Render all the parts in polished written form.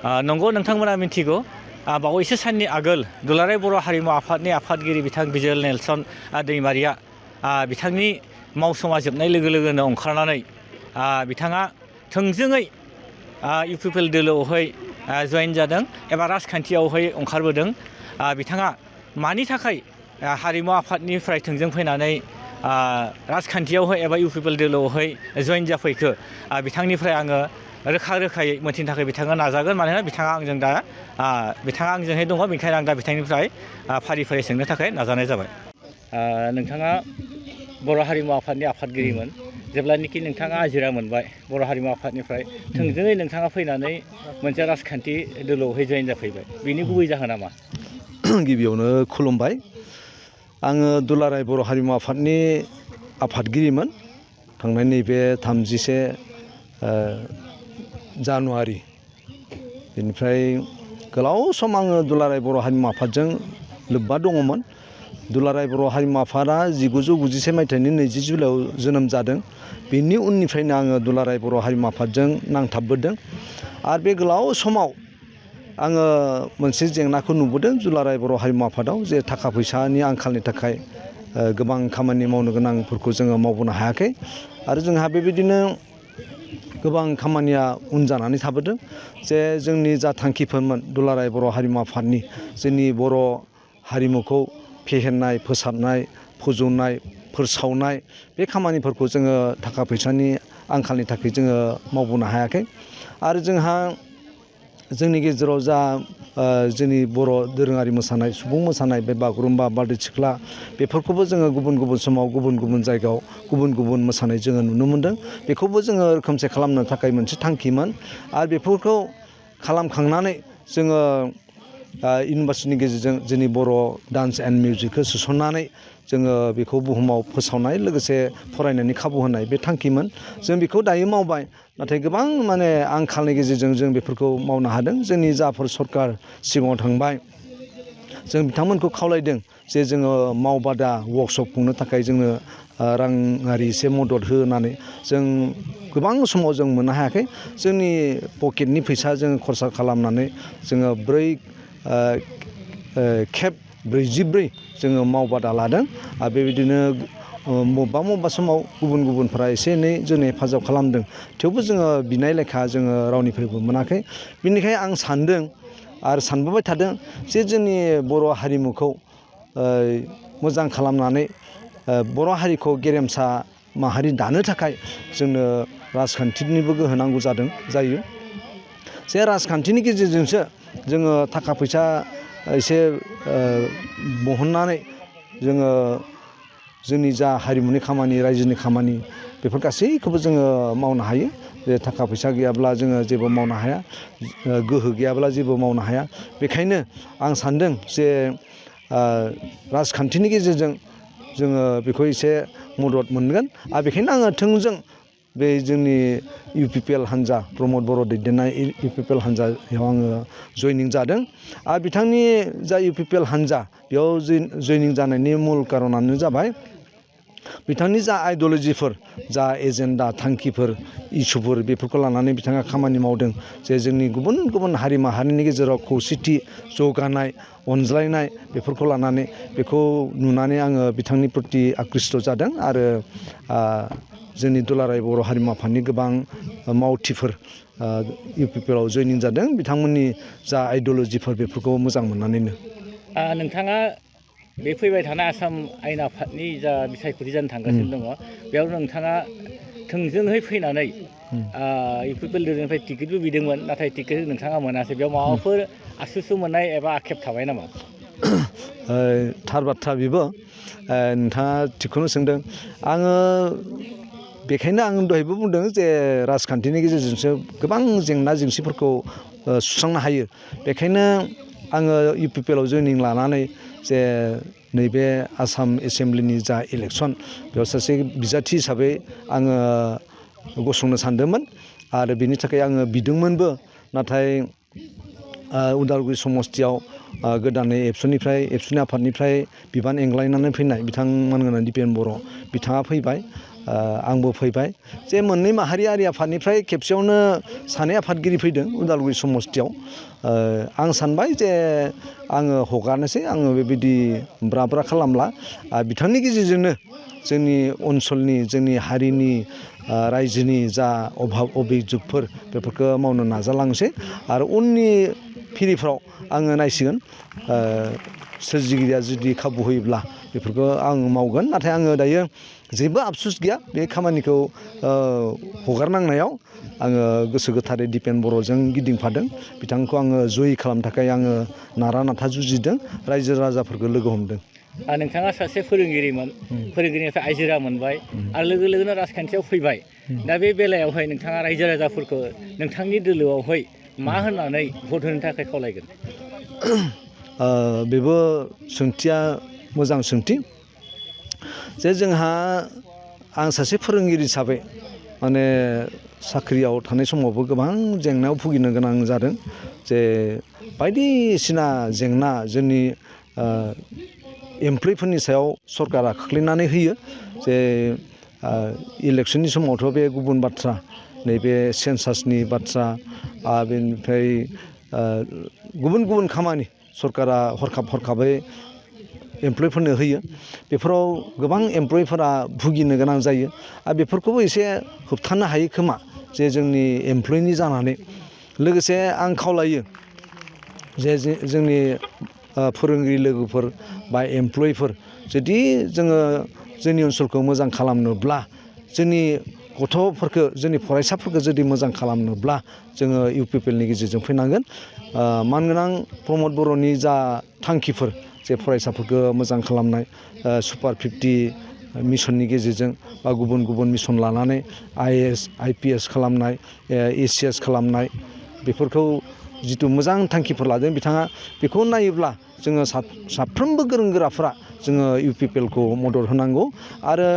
नंगौ नोंथांमोना मिथिगौ बावैसो साननि आगोल दुलाराय बर' हारिमु आफादनि आफादगिरि बिथां बिजुएल नेलसन दैमारिया बिथांनि मावसमा जोबनाय लोगो लोगोनो ओंखारनानै बिथाङा थोंजोङै इउपिपिएल दोलोआवहाय जइन जादों एबा राजखान्थियावहाय ओंखारबोदों। बिथाङा मानि थाखाय हारिमु आफादनिफ्राय थोंजों फैनानै राजखान्थियावहाय एबा इउपिपिएल दोलोआवहाय जइन जाफैखो बिथांनिफ्राय आङो रोखायै मोनथिनो थाखाय बिथाङा नाजागोन। मानोना बिथाङा आंजोंहाय दङ, बेनिखायनो आं दा बिथांनिफ्राय फारि सोंनो थाखाय नाजानाय जाबाय। नोंथाङा बर' हारिमु आफादनि आफादगिरिमोन। जेब्लानोखि नोंथाङा आजिरा मोनबाय बर' हारिमु आफादनिफ्राय थोंजोङै नोंथाङा फैनानै मोनसे राजखान्थि दोलोआवहाय जइन जाफैबाय, बिनि गुबै जाहोना मा? गिबियावनो खुलुमबाय। आङो दुलाराय बर' हारिमु आफादनि आफादगिरिमोन थांनाय नैबे 31 जानुवारि। बेनिफ्राय गोलाव सम आङो दुलाराय बर' हारिमु आफादजों लोब्बा दङमोन। दुलाराय बर' हारिमु आफादा 1991 मायथाइनि 20 जुलाइआव जोनोम जादों। बेनि उननिफ्रायनो आङो दुलाराय बर' हारिमु आफादजों नांथाबबोदों। आरो बे गोलाव समाव आङो मोनसे जेंनाखौ नुबोदों दुलाराय बर' हारिमु आफादाव, जे थाखा फैसानि आंखालनि थाखाय गोबां खामानि मावनो गोनांफोरखौ जोङो मावबोनो हायाखै। आरो जोंहा बेबायदिनो गोबां खामानिया उन जानानै थाबोदों। जे जोंनि जा थांखिफोरमोन दुलाराय बर' हारिमु आफादनि, जोंनि बर' हारिमुखौ फेहेरनाय, फोसाबनाय, फोजौनाय, फोसावनाय, बे खामानिफोरखौ जोङो थाखा फैसानि आंखालनि थाखाय जोङो मावबोनो हायाखै। आरो जोंहा जोंनि गेजेराव जा जोंनि बर' दोरोङारि मोसानाय, सुबुं मोसानाय, बे बागुरुम्बा, बारदै सिख्ला, बेफोरखौबो जोङो गुबुन गुबुन समाव गुबुन गुबुन जायगायाव गुबुन गुबुन मोसानाय जोङो नुनो मोनदों। बेखौबो जोङो रोखोमसे खालामनो थाखाय मोनसे थांखिमोन। आरो बेफोरखौ खालामखांनानै जोङो इउनिभार्सिटिनि गेजेरजों जोंनि बर' डान्स एन्ड मिउजिकखौ सोसननानै जोङो बेखौ बुहुमाव फोसावनाय, लोगोसे फरायनायनि खाबु होनाय, बे थांखिमोन। जों बेखौ दायो मावबाय, नाथाय गोबां आंखालनि गेजेरजों जों बेफोरखौ मावनो हादों। जोंनि जाफोर सरकार सिगाङाव थांबाय, जों बिथांमोनखौ खावलायदों जे जोङो मावबादा वर्कशप खुंनो थाखाय जोंनो राङारि एसे मदद हो होननानै। जों गोबां समाव जों मोननो हायाखै। जोंनि पकेटनि फैसा जों खरसा खालामनानै जोङो 44 जोङो मावबादा लादों। आरो बेबायदिनो बबेबा समाव गुबुनफोरा एसे एनै जोंनो हेफाजाब खालामदों। थेवबो जोङो बिनाय लेखा जोङो रावनिफ्रायबो मोनाखै। बेनिखायनो आं सानदों आरो सानबोबाय थादों जे जोंनि बर' हारिमुखौ मोजां खालामनानै बर' हारिखौ गेरेमसा माहारि दानो थाखाय जोंनो राजखान्थिनिबो गोहो नांगौ जायो। जे राजखान्थिनि गेजेरजोंसो जोङो थाखा फैसा एसे बहननानै जोङो जोंनि जा हारिमुनि खामानि, रायजोनि खामानि, बेफोर गासैखौबो जोङो मावनो हायो। जे थाखा फैसा गैयाब्ला जोङो जेबो मावनो हाया, गोहो गैयाब्ला जेबो मावनो हाया। बेखायनो आं सानदों जे राजखान्थिनि गेजेरजों जोङो बेखौ एसे मदद मोनगोन। आरो बेखायनो आङो थोंजों बे जोंनि इउपिपिएल हान्जा, प्रमद बर' दैदेननाय इउपिपिएल हान्जायाव आङो जयनिं जादों। आरो बिथांनि जा इउपिपिएल हान्जा, बेयाव जयनिं जानायनि मुल कारनानो जाबाय बिथांनि जा आइडिय'लजिफोर, जा एजेन्डा, थांखिफोर, इसुफोर, बेफोरखौ लानानै बिथाङा खामानि मावदों। जे जोंनि गुबुन गुबुन हारि माहारिनि गेजेराव खौसेथि, जौगानाय, अनज्लायनाय, बेफोरखौ लानानै, बेखौ नुनानै आङो बिथांनि प्रति आकृष्ट जादों। आरो जोंनि दुलाराय बर' हारिमु आफादनि गोबां मावथिफोर इउपिपिएलआव जयनिं जादों, बिथांमोननि जा आइडिय'लजिफोर, बेफोरखौ मोजां मोननानैनो। नोंथाङा बे फैबाय थानाय आसाम आयेन आफादनि जा बिसायख'थि जानो थांगासिनो दङ, बेयाव नोंथाङा थोंजोङै फैनानै इउपिपिएल दोलोनिफ्राय टिकेटबो बिदोंमोन, नाथाय टिकेट नोंथाङा मोनासै। बेयाव माबाफोर आसुसु मोननाय एबा आक्षेप थाबाय नामा? थार बाथ्रा बेबो, नोंथाङा थिगखौनो सोंदों। आङो बेखायनो आं दहायबो बुंदों जे राजखान्थिनि गेजेरजोंसो गोबां जेंना जेंसिफोरखौ सुस्रांनो हायो। बेखायनो आङो इउपिपिएलआव जयनिं लानानै जे नैबे आसाम एसेम्ब्लिनि जा इलेक्सन, बेयाव सासे बिजाथि हिसाबै आङो गसंनो सानदोंमोन। आरो बेनि थाखाय आङो बिदोंमोनबो, नाथाय उदालगुरि समस्तियाव गोदानै एबसुनि आफादनिफ्राय बिबान एंग्लायनानै फैनाय बिथांमोन दिपेन बर' बिथाङा फैबाय, आंबो फैबाय जे मोननै माहारियारि आफादनिफ्राय खेबसेयावनो सानै आफादगिरि फैदों उदालगुरि समस्तियाव। आं सानबाय जे आङो हगारनोसै, आङो बेबायदि ब्रा ब्रा खालामला, बिथांनि गेजेरजोंनो जोंनि ओनसोलनि जोंनि हारिनि रायजोनि जा अभाब अभिजुगफोर बेफोरखौ मावनो नाजालांसै आरो उननि फिरिफ्राव आङो नायसिगोन सोरजिगिरिया जुदि खाबु होयोब्ला बेफोरखौ आं मावगोन। नाथाय आङो दायो जेबो आफसुस गैया बे खामानिखौ हगारनांनायाव। आङो गोसो गोथारै दिपेन बर'जों गिदिंफादों, बिथांखौ आङो जयि खालामनो थाखाय आङो नारा नाथा जुजिदों, रायजो राजाफोरखौ लोगो हमदों। नोंथाङा सासे फोरोंगिरिमोन, फोरोंगिरिनिफ्राय आइजिरा मोनबाय आरो लोगो लोगोनो राजखान्थियाव फैबाय। दा बे बेलायावहाय नोंथाङा रायजो राजाफोरखौ नोंथांनि दोलोआवहाय मा होननानै भट होनो थाखाय खावलायगोन? बेबो सोंथिया मोजां सोंथि। जे जोंहा आं सासे फोरोंगिरि हिसाबै माने साख्रियाव थानाय समावबो गोबां जेंनायाव भुगिनो गोनां जादों। जे बायदिसिना जेंना जोंनि एमप्लयिफोरनि सायाव सरकारा खोख्लैनानै होयो। जे इलेक्सननि समावथ' बे गुबुन बाथ्रा, नैबे सेन्सासनि बाथ्रा, बेनिफ्राय गुबुन गुबुन खामानि सरकारा हरखाबै एमप्लयिफोरनो होयो। बेफोराव गोबां एमप्लयिफोरा भुगिनो गोनां जायो आरो बेफोरखौबो एसे होबथानो हायो खोमा, जे जोंनि एमप्लयिनि जानानै। लोगोसे आं खावलायो जे जोंनि फोरोंगिरि लोगोफोर बा एमप्लयिफोर, जुदि जोङो जोंनि ओनसोलखौ मोजां खालामनोब्ला, जोंनि गथ'फोरखौ जोंनि फरायसाफोरखौ जुदि मोजां खालामनोब्ला जोङो UPPLनि गेजेरजों फैनांगोन। मानगोनां प्रमद बर'नि जा थांखिफोर, जे फरायसाफोरखौ मोजां खालामनाय, सुपार 50 मिसननि गेजेरजों बा गुबुन गुबुन मिसन लानानै IAS IPS खालामनाय, ACS खालामनाय, बेफोरखौ जिथु मोजां थांखिफोर लादों बिथाङा, बेखौ नायोब्ला जोङो साफ्रोमबो गोरों गोराफ्रा जोङो UPPLखौ मदद होनांगौ। आरो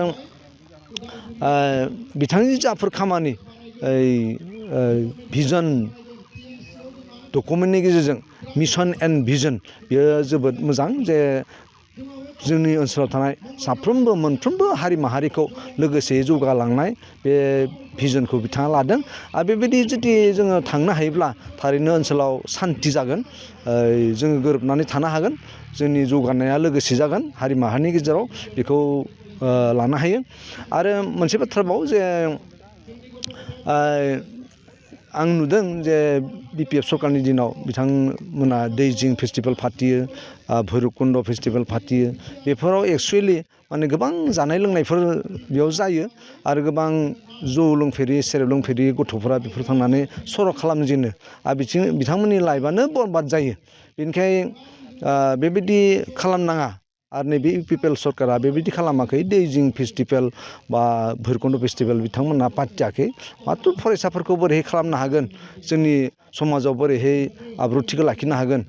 बिथांनि जाफोर खामानि, भिजन डकुमेन्टनि गेजेरजों मिसन एन्ड भिजन, बेयो जोबोद मोजां। जे जोंनि ओनसोलाव थानाय साफ्रोमबो मोनफ्रोमबो हारि माहारिखौ लोगोसेयै जौगालांनाय बे भिजनखौ बिथाङा लादों। आरो बेबायदि जुदि जोङो थांनो हायोब्ला थारैनो ओनसोलाव सान्थि जागोन, जोङो गोरोबनानै थानो हागोन, जोंनि जौगानाया लोगोसे जागोन हारि माहारिनि गेजेराव, बेखौ लानो हायो। आरो मोनसे बाथ्राबाव जे आं नुदों जे BPF सरकारनि दिनाव बिथांमोना दैजिं फेस्टिभेल फाथियो, भैरबकुन्द फेस्टिभेल फाथियो। बेफोराव एक्सुवेलि माने गोबां जानाय लोंनायफोर बेयाव जायो आरो गोबां जौ लोंफेरि सेरेब लोंफेरि गथ'फोरा बेफोर थांनानै सर' खालामजेनो आरो बिथांमोननि लाइफआनो बरबाद जायो। बेनिखायनो बेबायदि खालामनाङा। आरो नैबे UPPL सरकारा बेबायदि खालामाखै, दैजिं फेस्टिभेल बा भैरबकुन्द फेस्टिभेल बिथांमोनहा फाथियाखै। माथ्र' फरायसाफोरखौ बोरैहाय खालामनो हागोन, जोंनि समाजाव बोरैहाय आब्रुथिखौ लाखिनो हागोन,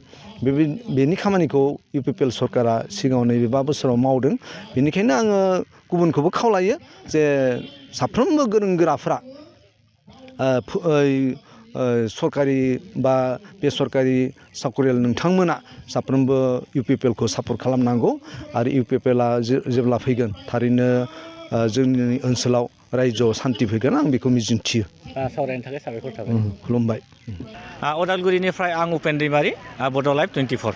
बेनि खामानिखौ UPPL सरकारा सिगाङाव नैबे 5 बोसोराव मावदों। बेनिखायनो आङो गुबुनखौबो खावलायो जे साफ्रोमबो गोरों गोराफ्रा सरकारि बा बेसरकारि साख'रियाल नोंथांमोना साफ्रोमबो UPPLखौ सापर्ट खालामनांगौ। आरो UPPLआ जेब्ला फैगोन थारैनो जोंनि ओनसोलाव रायजोआव सान्थि फैगोन, आं बेखौ मिजिंथियो। सावरायनो थाखाय साबायखर थाबाय। खुलुमबाय। उदालगुरिनिफ्राय आं उपेन दैमारि, बड' लाइभ 24।